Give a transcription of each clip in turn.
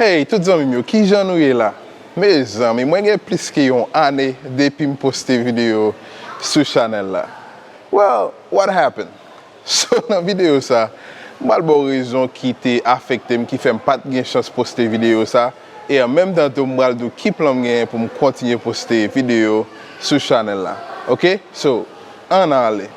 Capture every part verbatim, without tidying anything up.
Hey, tout zanmi m yo, kijan nou ye la? Mezanmi, mwen gen plis ke yon ane depi m poste videyo sou chanèl la. Well, what happened? So, nan videyo sa, m pral ba w rezon ki te afekte m, ki fè m pa t gen chans poste videyo sa, e an menm tan tou, m pral di w ki plan m genyen pou m kontinye poste videyo sou chanèl la. Ok? So, ann ale.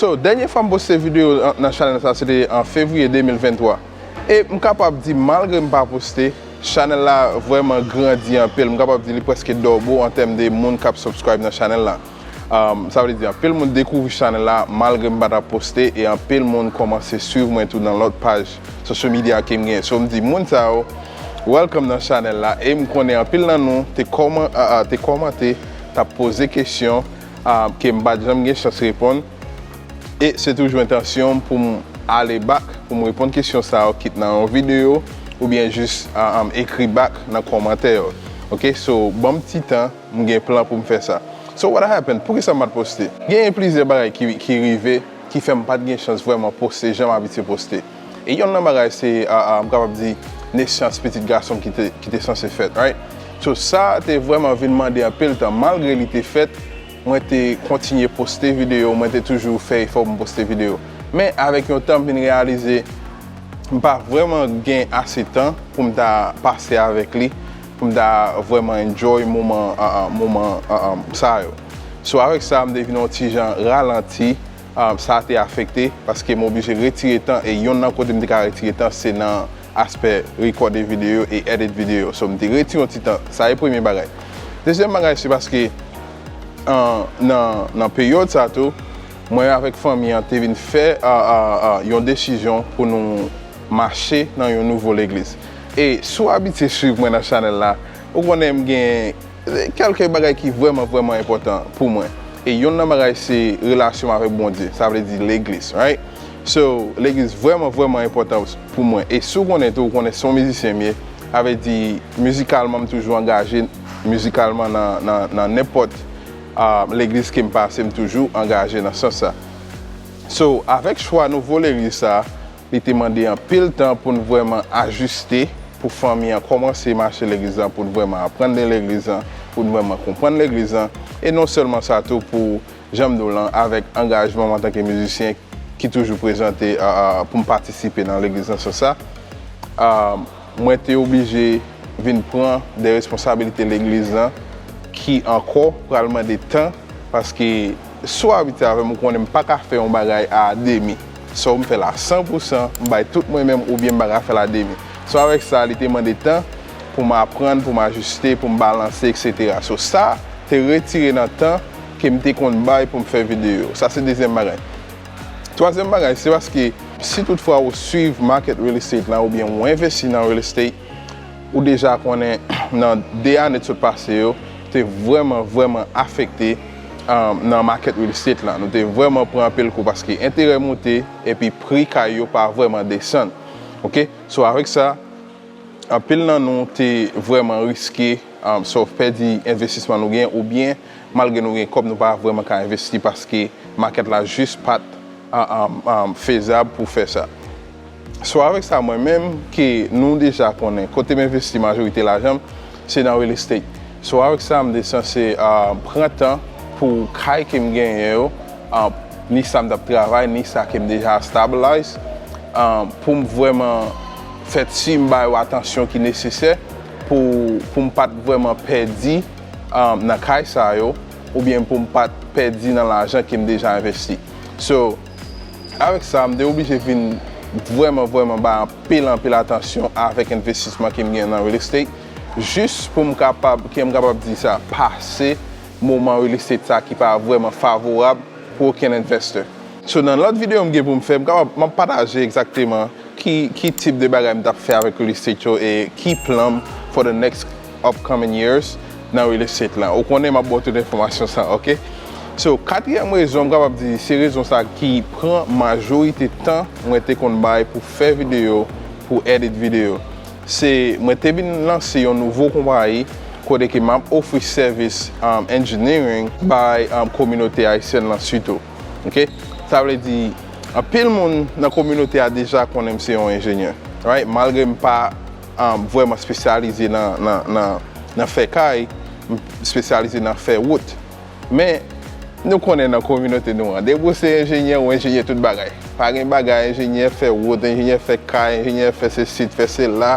So, dènye fwa m poste videyo an- nan chanèl sa, se te an fevriye de mil venntwa. E m kapab di, malgre m pa poste, chanèl la vrèman grandi anpil. M kapab di li prèske double an tèm de moun k ap subscribe nan chanèl la. Um, sa vle di, anpil moun dekouvri chanèl la, malgre m pa t ap poste, e anpil moun kòmanse swiv mwen tou nan lòt paj social media ke m gen. So, m di, moun sa yo, welcome nan chanèl la, e m konnen anpil nan nou te kòman-, a, a, te kòmante, t ap poze kesyon, a, ke m pa t janm gen chans reponn. E se toujou entansyon m pou m ale back, pou m reponn kesyon sa yo, kit nan yon videyo, oubyen jis, a, a, ekri back nan kòmantè yo. Ok, so, ban m ti tan, m gen plan pou m fè sa. So, what happened? Poukisa m pa t poste? Genyen plizyè bagay ki, ki rive, ki fè m pa t gen chans vrèman poste jan m abitye poste. E yonn nan bagay se, a, a, m kapab di, nesans pitit gason m ki te, ki te sanse fèt, right? So, sa te vrèman vin mande anpil tan. Malgre li te fèt, mwen te kontinye poste videyo, mwen te toujou fè efò pou m poste videyo. Men, avèk yon tan, m vin reyalize, m pa vrèman gen ase tan pou m ta pase avèk li, pou m ta vrèman enjoy moman, a, a, moman, a, a, sa yo. So, avèk sa, m te vin yon ti jan ralanti, a, sa te afekte, paske m oblije retire tan, e yonn nan kote m te ka retire tan, se nan aspè rekòde videyo e edit videyo. So, m te retire yon ti tan. Sa e premye bagay. Dezyèm bagay, se paske, a, nan, nan peryòd sa tou, mwen avèk fanmi an te vin fè, a, a, a, yon desizyon pou nou mache nan yon nouvo legliz. E si w abitye swiv mwen nan chanèl la, ou konnen m gen kèlke bagay ki vrèman, vrèman enpòtan pou mwen. E yonn nan bagay se relasyon m avèk Bondye, sa vle di legliz, right? So, legliz vrèman, vrèman enpòtan pou mwen. E si w konnen tou, ou konnen se yon mizisyen m ye, sa vle di mizikalman m toujou angaje mizikalman nan, nan, nan nenpòt, a, legliz ke m pase, m toujou angaje nan sans sa. So, avèk chwa nouvo legliz sa, li te mande anpil tan pou n vrèman ajiste, pou fanmi an kòmanse mache legliz lan, pou n vrèman aprann de legliz lan, pou n vrèman konprann legliz lan. E non sèlman sa tou, pou, jan m di w lan, avèk angajman m antanke mizisyen ki toujou prezante, a, a, pou m patisipe nan legliz lan, sans sa, a, mwen te oblije vin pran de responsabilite legliz lan ki ankò pral mande tan, paske si w abitye avè m, ou konnen m pa ka fè yon bagay a demi. Swa m fè l a san pou san, m bay tout mwen menm, oubyen m pa ka fè l a demi. So, avèk sa, li te mande tan pou m aprann, pou m ajiste, pou m balanse, etsetera. So, sa te retire nan tan ke m te konn bay pou m fè videyo. Sa se dezyèm bagay. Twazyèm bagay, se paske si toutfwa ou swiv market real estate lan oubyen ou envesti nan real estate, ou deja konnen nan de ane t sot pase yo, te vrèman, vrèman afekte, um, nan market real estate lan. Nou te vrèman pran anpil kou paske enterè moute epi pri kay yo pa vrèman desann. Ok? So, avèk sa, anpil nan nou te vrèman riske, um, swa pèdi envestisman nou gen, oubyen malgre nou gen kòb, nou pa vrèman ka envesti paske market la jis pa t, um, um, um, fezab pou fè sa. So, avèk sa, mwen menm, ke nou deja konnen, kote m envesti majorite lajan m, se nan real estate. So, avèk sa, m te sanse, uh, pran tan pou kay ke m genyen yo, uh, ni sa m t ap travay, ni sa ke m deja stabilize, uh, pou m vrèman fè si m ba yo atansyon ki nesesè pou, pou m pa t vrèman pèdi, um, nan kay sa yo, oubyen pou m pa t pèdi nan lajan ke m deja envesti. So, avèk sa, m te oblije vin vrèman, vrèman bay anpil, anpil atansyon avèk envestisman ke m gen nan real estate, jis pou m kapab, ke m kapab di sa, pase moman real estate sa ki pa vrèman favorab pou okenn investor. So, nan lòt videyo m gen pou m fè, m kapab, m ap pataje egzakteman ki, ki tip de bagay m t ap fè avèk real estate yo e ki plan m for the next upcoming years nan real estate lan. Ou konnen m ap ba w tout enfòmasyon sa, ok? So, katriyèm rezon, m kapab di, se rezon sa ki pran majorite tan mwen te konn bay pou fè videyo, pou edit videyo. Se, mwen te vin lanse yon nouvo konpayi, kote ke m ap ofri sèvis, um, engineering bay, um, kominote ayisyèn lan sitou. Ok? Sa vle di, anpil moun nan kominote a deja konnen m se yon enjenyè. Right? Malgre m pa, um, vrèman espesyalize nan, nan, nan, nan fè kay, m espesyalize nan fè wout. Men, nou konnen nan kominote nou an, depi w se enjenyè, ou enjenyè tout bagay. Pa gen bagay, enjenyè fè wout, enjenyè fè kay, enjenyè fè sesi, fè sela.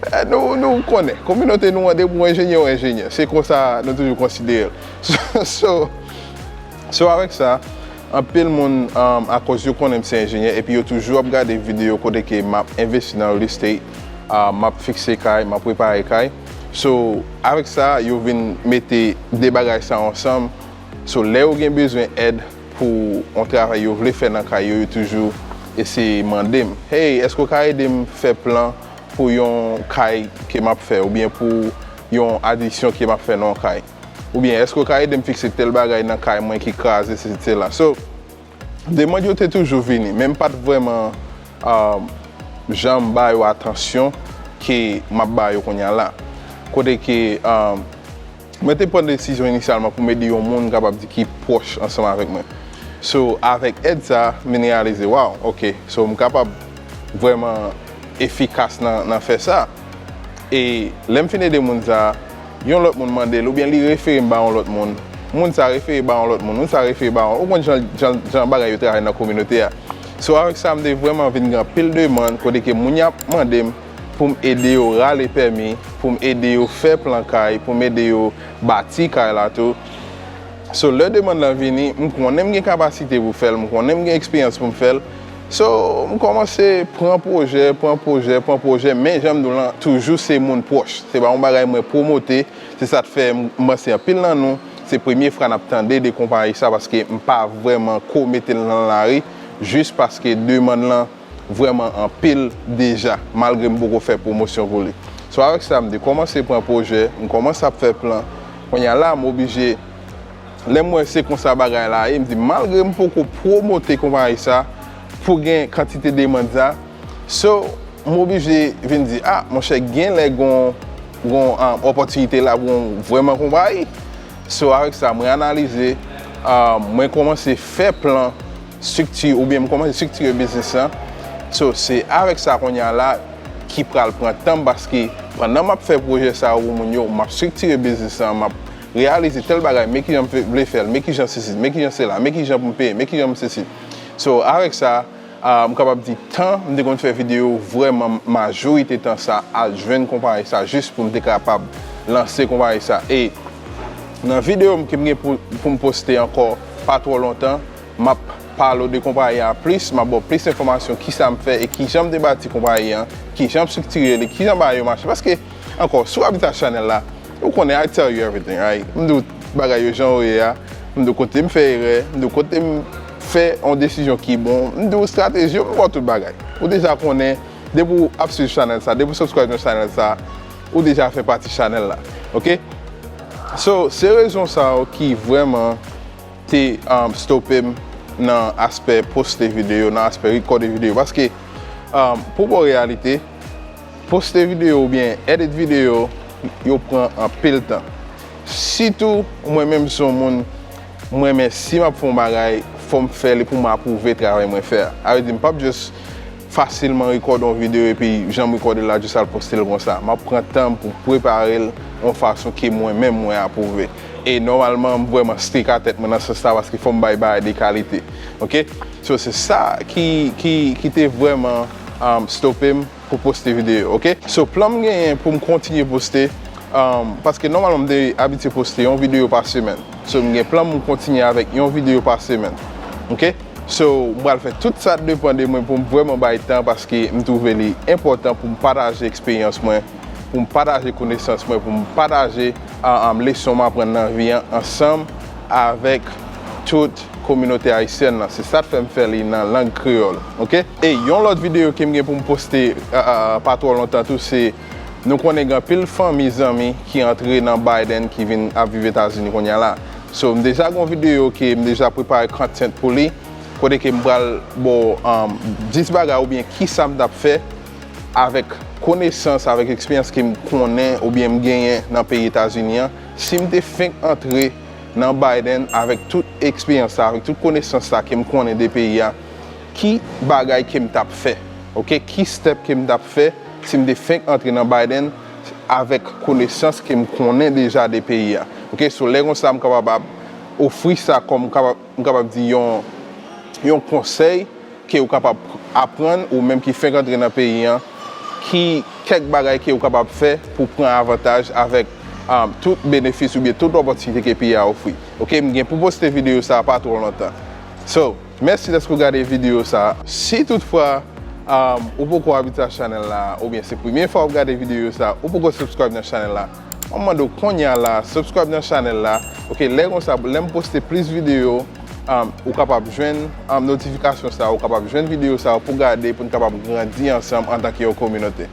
Eh, nou, nou konnen, kominote nou an, depi w enjenyè, ou enjenyè. Se konsa nou toujou konsidere l. So, so, so, avèk sa, anpil moun, um, akoz yo konnen m se enjenyè, epi yo toujou ap gade videyo kote ke m ap envesti nan real estate, uh, m ap fikse kay, m ap repare kay. So, avèk sa, yo vin mete de bagay sa ansanm. So, lè yo gen bezwen èd pou yon travay yo vle fè nan kay yo, yo toujou eseye mande m, "Hey, èske w ka ede m fè plan pou yon kay ke m ap fè, oubyen pou yon adisyon ke m ap fè nan yon kay? Oubyen, èske w ka ede m fikse tèl bagay nan kay mwen ki kraze, sesi, sela?" So, demann yo te toujou vini, men m pa t vrèman, um, janm ba yo atansyon ke m ap ba yo kounye a la. Kote ke, um, mwen te pran desizyon inisyalman pou m ede yon moun, m kapab di, ki pwòch ansanm avèk mwen. So, avèk èd sa, m vin reyalize, wow, ok, so m kapab vrèman efikas nan, nan fè sa. E lè m fin ede moun sa, yon lòt moun mande l, oubyen li refere m ba yon lòt moun. Moun sa refere ba yon lòt moun, moun sa refere ba yon, ou konn jan, jan, jan bagay yo travay nan kominote a. So, avèk sa, m te vrèman vin gen anpil demann, kote ke moun y ap mande m pou m ede yo rale pèmi, pou m ede yo fè plan kay, pou m ede yo bati kay la tou. So, lè demann lan vini, m konnen m gen kapasite pou fè l, m konnen m gen eksperyans pou m fè l. So, m kòmanse pran pwojè, pran pwojè, pran pwojè, men jan m di w lan, toujou se moun pwòch. Se pa yon bagay mwen pwomote, se sa k fè m, m panse anpil nan nou, se premye fwa n ap tande de konpayi sa, paske m pa vrèman ko mete l nan lari, jis paske demann lan vrèman anpil deja, malgre m poko fè pwomosyon pou li. So, avèk sa, m te kòmanse pran pwojè, m kòmanse ap fè plan. Kounye a la, m oblije, lè m wè se konsa bagay la ye, m di, malgre m poko pwomote konpayi sa, pou gen kantite demann sa, so, m oblije vin di, a, monchè, gen lè gon, gon, ah, opòtinite la pou yon vrèman konpayi. So, avèk sa, mwen analize, ah, mwen kòmanse fè plan estrikti, oubyen m kòmanse estriktire biznis lan. So, se avèk sa kounye a la ki pral pran tan m, paske pandan m ap fè pwojè sa yo pou moun yo, m ap estriktire biznis lan, m ap reyalize tèl bagay, men kijan m fe-, vle fè l, men kijan sesi, men kijan sela, men kijan pou m peye, men kijan pou sesi. So, avèk sa, ah, m kapab di tan m te konn fè videyo vrèman majorite tan sa al jwenn konpayi sa jis pou m te kapab lanse konpayi sa. E nan videyo m ke m gen pou, pou m poste ankò pa twò lontan, m ap pale w de konpayi a plis, m ap ba w plis enfòmasyon kisa m fè e kijan m te bati konpayi an, kijan m estriktire li, kijan bagay yo mache. Paske, ankò, si w abitye a chanèl la, ou konnen I tell you everything, right? M di w bagay yo jan yo ye a, m di w kote m fè erè, m di w kote m fè yon desizyon ki bon, m di w estrateji yo, m ba w tout bagay. Ou deja konnen, depi w ap swiv chanèl sa, depi w subscribe nan chanèl sa, ou deja fè pati chanèl la. Ok? So, se rezon sa yo ki vrèman te, um, stope m nan aspè poste videyo, nan aspè rekòde videyo. Paske, um, pou ba w reyalite, poste videyo oubyen edit videyo, yo pran anpil tan. Sitou, mwen menm, m se yon moun, m renmen, si m ap fè yon bagay, fò m fè li pou m apwouve travay mwen fè a. Sa vle di, m p ap just fasilman rekòde yon videyo epi jan m rekòde l la, jis al poste l konsa. M ap pran tan m pou m prepare l yon fason ke mwen menm mwen apwouve. E nòmalman, m vrèman strik a tèt mwen nan sans sa, paske fò m bay bagay de kalite. Ok? So, se sa ki, ki, ki te vrèman, um, stope m pou poste videyo, ok? So, plan m genyen pou m kontinye poste, um, paske nòmalman m te abitye poste yon videyo pa semèn. So, m gen plan pou m kontinye avèk yon videyo pa semèn, ok? So, m pral fè tout sa k depann de mwen pou m vrèman bay tan, paske m twouve li enpòtan pou m pataje eksperyans mwen, pou m pataje konesans mwen, pou m pataje, ah, ah, leson m aprann nan vi an ansanm avèk tout kominote ayisyèn nan. Se sa k fè m fè li nan lang kreyòl, ok? E yon lòt videyo ke m gen pou m poste, ah, ah, pa twò lontan tou, se nou konnen gen anpil fanmi, zanmi ki antre nan Biden ki vin ap viv Etazini kounye a la. So, m deja gen yon videyo ke m deja prepare content pou li, kote ke m pral ba w, um, dis bagay oubyen kisa m t ap fè avèk konesans, avèk eksperyans ke m konnen oubyen m genyen nan peyi Etazini an. Si m te fenk antre nan Biden avèk tout eksperyans sa, avèk tout konesans sa ke m konnen de peyi a, ki bagay ke m t ap fè? Oke, ki step ke m t ap fè si m te fenk antre nan Biden avèk konesans ke m konnen deja de peyi a? Oke, so lè konsa m kapab ap ofri sa kòm, m kapab, m kapab di yon, yon konsèy ke ou kapab aprann, ou menm ki fenk antre nan peyi an, ki kèk bagay ke ou kapab fè pou pran avantaj avèk, um, tout benefis oubyen tout opòtinite ke peyi a ofri. Oke, m gen pou poste videyo sa pa twò lontan. So, mèsi dèske w gade videyo sa. Si toutfwa, um, ou poko abitye a chanèl la, oubyen se premye fwa w ap gade videyo sa, ou poko subscribe nan chanèl la, mwen mande w kounye a la, subscribe nan chanèl la. Oke, lè konsa, lè m poste plis videyo, um, ou kapab jwenn, um, notifikasyon sa, ou kapab jwenn videyo sa pou gade, pou n kapab grandi ansanm antanke yon kominote.